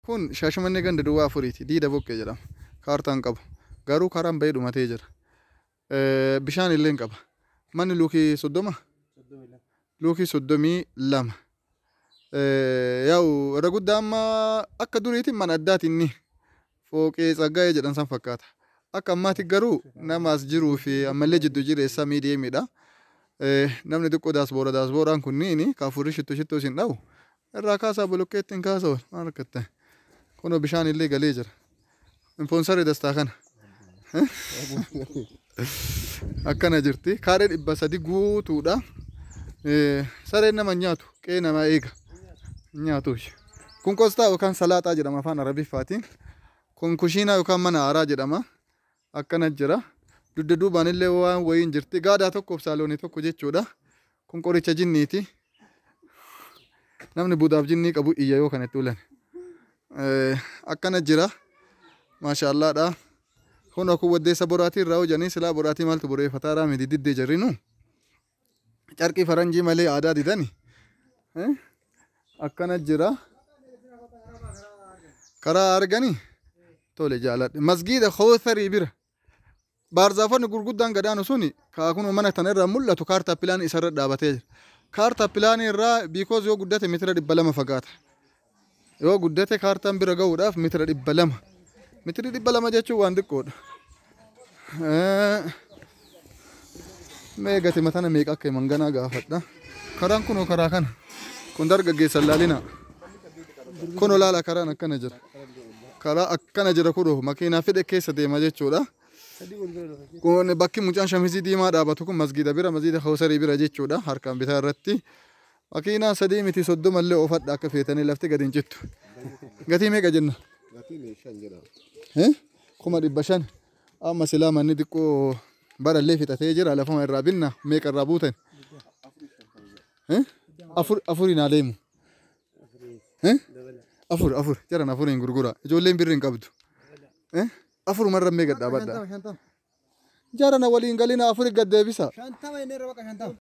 Kun Shaashamannee ganda duwwaa afuriiti. Diida Boqqee jedhama. Kaartaan qabu. Garuu karaan bahee dhumatee jira. Bishaan illee hin qaba. Manni luukii 30? Luukii 32. Yaa'u irra guddaa amma akka duriitiin mana addaati inni. Fooqee Tsaggaayee jedhan san fakkaata. Akka ammaatti garuu nama as jiruu fi ammallee jiddu jireessa miidiyeemidha. Namni xiqqoo daasboora daasbooraan kunniin kaafurri shitto shittoo isin dhawu irraa kaasaa bolokkeetti hin kaasa wal maal rakkatte. Kunoo bishaan illee galee jira. Infoonsarri dastaa kana. Akkana jirti. Kaaree 300 guutuudha. Sareen nama hin nyaatu. Qe'ee namaa eega. Hin nyaatu. Kun qosxaa yookaan salaaxaa jedhama afaan Arabiffaatiin. Kun kushiinaa yookaan mana aaraa jedhama. Akkana jira. Dugda duubaan illee waan wayiin jirti. Gaadaa tokkoof saaloonii tokko jechuudha. Kun qoricha jinniiti. Namni budaaf jinnii qabu iyya yoo kana itti ulan. Akkana jira. Maashaallaadha. Kun akkuma waddeessa boraatii irraa hojjanii silaa boraatii maaltu boreeffataa raamiti diddee jarrinu. Carqii faranjii malee aadaa didani. Akkana jira. Karaa arganii tole jaaladhe. Masgiida Koosarii bira. Baarzaafonni gurguddaan gadaanu suni kaakun mana tana irraa mul'atu kaartaa pilaanii isarra dhaabatee jira. Kaartaa pilaanii irraa biikoos yoo guddate mitira 200 fagaata. Yoo guddate kaartaan bira gahuudhaaf mitira 200. Mitiri 200 jechuun waan xiqqoodha. Mee gati matana meeqa akka himan ganaa gaafadha. Karaan kunoo karaa kana. Kun dargaggeessan laalina. Kunoo laala karaan akkana jira. Karaa akkana jira kunoo makiinaa fedhe keessa deema jechuudha. Kun bakki mucaan shamizii diimaa dhaabatu kun masgiida bira masgiida Kawsarii bira jechuudha harkaan bitaa irratti. Makiinaa sadii miti 30 illee oofadha akka feetanii lafti gadi hin cittu. Gatii meeqa jenna? Gatiin 5 jedhama. 500,000. Amma silaa manni xiqqoo barallee fixatee jira lafuma irraa binna meeqa irraa buutan? Afur afuriin haa deemu. Afur afur jaran afuriin gurgura. Ijoolleen birri hin qabdu. Afurumarra meeqa dhaabadha? 50. Jarana waliin galina afuri gad deebisa. 50 inni irra baqa 50.